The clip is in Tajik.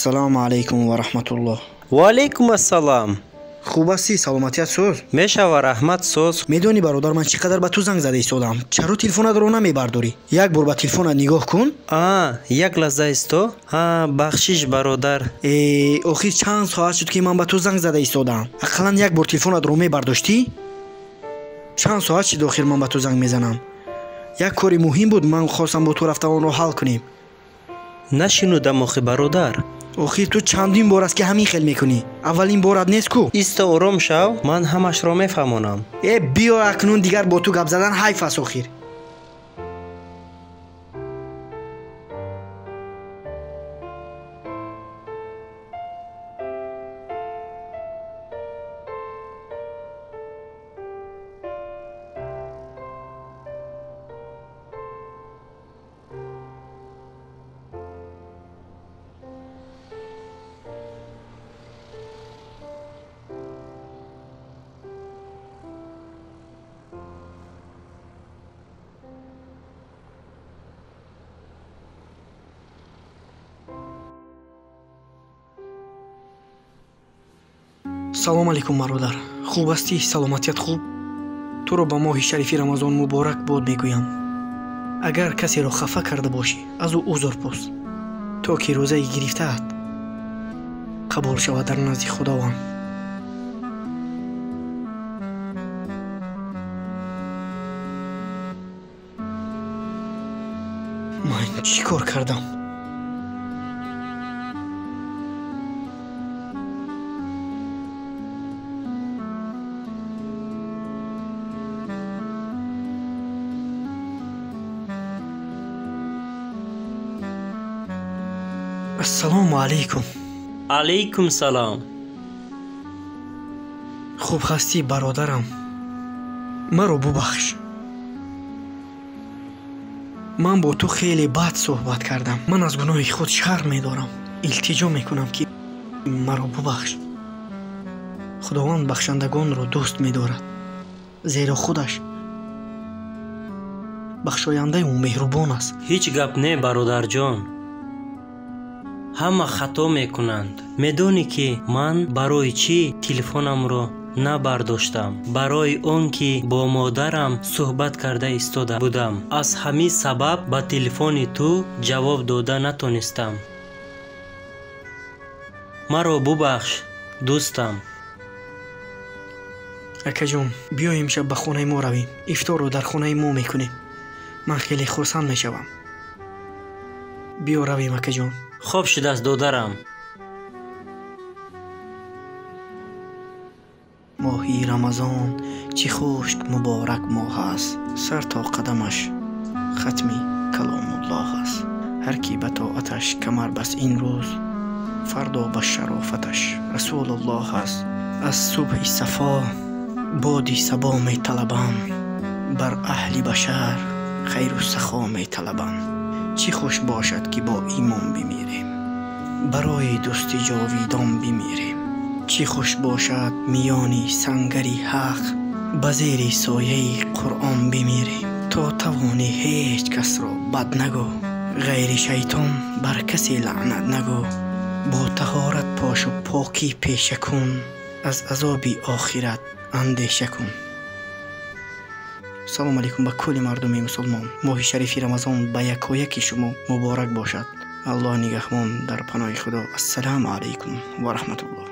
Ассалому алайкум ва раҳматуллоҳ. Ва алайкум ассалом. Хуб ҳастӣ? Саломатият соз? Мешава, раҳмат, соз. Медонӣ бародар, ман чӣ қадар ба ту занг зада истодам? Чаро телефонатро намебардорӣ? Як бор ба телефонат нигоҳ кун. А, як лаҳза исто. А, бахшиш, бародар. Э, охир чанд соат шуд, ки ман ба ту занг зада истодам. Ақаллан як бор телефонатро мебардоштӣ? Чанд соат шуд охир ман ба ту занг мезанам? Як кори муҳим буд, ман хостам бо ту рафта онро ҳал кунем. Нашинудам охи, бародар. Охир ту чандин бор аст, ки ҳамин хел мекунӣ. Аввалин борат нест ку. Исто, ором шав, ман ҳамашро мефаҳмонам. Э, биё, акнун дигар бо ту гап задан ҳайф аст охир. Салом алейкум, бародар. Хуб ҳастӣ? Саломатият хуб? Туро ба моҳи шарифи Рамазон муборак бод мегӯям. Агар касеро хафа карда бошӣ, аз ӯ узр пурс, то ки рӯзаи гирифтаат қабул шавад дар назди Худованд. Ман чӣ кор кардам? Ассалому алайкум. Алайкум салом. Хуб ҳастӣ, бародарам? Маро бубахш. Ман бо ту хеле бад суҳбат кардам. Ман аз гуноҳи худ шарм медорам. Илтиҷо мекунам, ки маро бубахш. Худованд бахшандагонро дӯст медорад, зеро худаш бахшояндаю меҳрубон аст. Ҳеҷ гап не, бародарҷон. Ҳама хато мекунанд. Медонӣ, ки ман барои чӣ телефонамро набардоштам? Барои он ки бо модарам суҳбат карда истода будам. Аз ҳамин сабаб ба телефони ту ҷавоб дода натонистам. Маро бубахш, дӯстам. Акаҷон, биё имшаб ба хонаи мо равем. Ифторро дар хонаи мо мекунем. Ман хеле хурсанд мешавам. Биё равем, акаҷон. Хоб шудааст, додарам. Моҳи Рамазон чӣ хушк муборак моҳ аст. Сар то қадамаш хатми каломуллоҳ аст. Ҳар ки ба тоаташ камар баст ин рӯз, фардо ба шарофаташ Расулуллоҳ аст. Аз субҳи сафо боди сабо металабам, бар аҳли башар хайру сахо металабам. Чӣ хуш бошад, ки бо имон бимирем, барои дӯсти ҷовидон бимирем. Чӣ хуш бошад миёни сангари ҳақ, ба зери сояи Қуръон бимирем. То тавонӣ ҳеҷ касро бад нагӯ, ғайри шайтон бар касе лаънат нагӯ. Бо таҳорат пошу покӣ пеша кун, аз азоби охират андеша кун. Салом алейкум ба кулли мардуми мусулмон. Моҳи шарифи Рамазон ба якояки шумо муборак бошад. Аллоҳ нигаҳбон, дар паноҳи Худо. Ассалому алайкум ва раҳматуллоҳ.